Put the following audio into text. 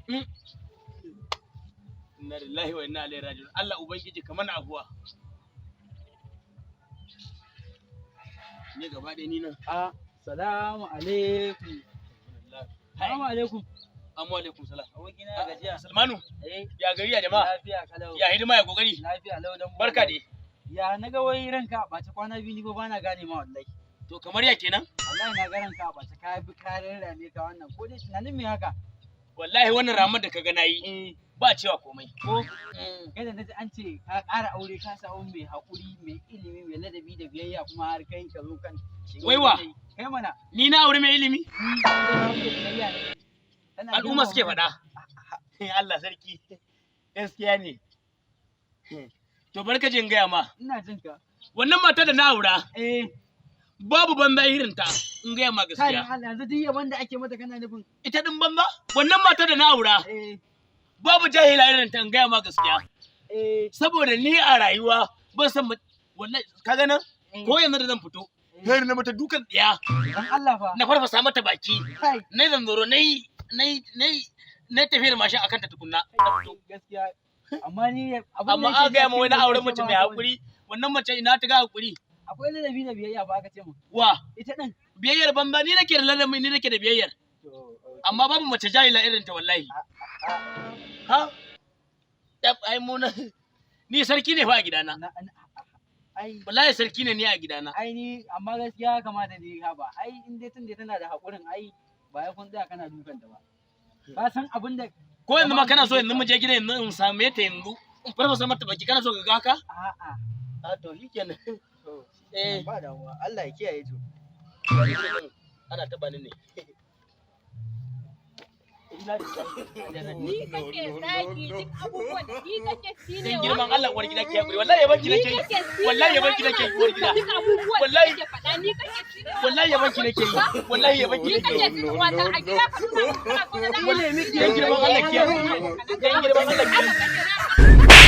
Inna lillahi wa inna ilaihi raji'un. Allah ubangiji ka mana abuwa. Ni gaba ɗaya ni nan. Assalamu alaikum. Assalamu alaikum. Amma alaikum salam. Abokina, gajiya? Salmanu, Eh, ya gari, ya jama'a? Lafiya kalau. Ya hidima, ya kokari? Lafiya lau dan. Barka dai. Ya na ga wai ranka a ɓace kwana biyu, ni ba bana gane ma wallahi. To kamar ya kenan? Wallahi na ga ranka a ɓace, ka bi ka rarrame ka wannan, ko dai tunanin me haka? Wallahi wannan ramar da ka ga nayi ba cewa komai. Ko kai da naji an ce ka ƙara aure, ka samu mai haƙuri, mai ilimi, mai ladabi da biyayya, kuma har kai ka zo kan shiga Wai wa? wani yanayi. Kai mana. Ni na aure mai ilimi? Ni da na fi biyayya ne. Tana Al'umma girmama suke mutum. faɗa. Allah sarki. Gaskiya ne. To barka jin gaya ma. Ina jin ka. Wannan mata da na aura babu banza irin ta, in gaya ma Kai gaskiya. Allah, yanzu duk yabon da ake mata kana nufin Ita din banza? Wannan mata da na aura babu jahila irin ta, in gaya ma gaskiya. Saboda ni a rayuwa ban san wallahi ka ga nan ko yanzu da zan fito, sai na mata dukan tsiya. Dan Allah fa. Na farfasa mata baki. Kai. Na zanzaro, na yi tafiyar mashin akan ta tukunna na fito. Gaskiya amma ni abin da Amma yake aka gaya ma ji a wani cikin auren zuciya mace ba mai haka bane. haƙuri, wannan mace ina ta ga haƙuri? Akwai ladabi da biyayya ba aka ce mu. Wa? Ita din. Biyayyar banza, ni nake da ladabi, ni nake da biyayyar. To. Amma babu mace jahila irin ta wallahi. Ha, tab, ai mu na ni sarki ne fa a gidana. Ai Wallahi sarki ne ni a gidana. Ai ni amma gaskiya kamata ni ha ba ai in dai tun da tana da haƙurin, ai ba ya kun tsaya kana dukan ta ba. Ka san abin da Ko yanzu ma kana so yanzu mu je gidan yanzu in same ta yanzu in farfasa mata baki, kana so ka ga haka? A'a. A to shikenan. To Eh. ba damuwa, Allah ya kiyaye to. Ana taba ni ne. Ni kake zagi, duk abubuwan da ni kake Dan tsinewa. girman Allah uwar gida ki hakuri, wallahi yabanki Ni nake yi. kake tsinewa. Wallahi yabanki nake yi uwar gida. Duk abubuwan da Wallahi. kake faɗa ni kake tsinewa. Wallahi yabanki nake yi, wallahi yabanki Ni nake kake yi. tsinewa dan a gida ka nuna mun kana so na. Dan girman Allah ki hakuri, dan girman Allah ki hakuri.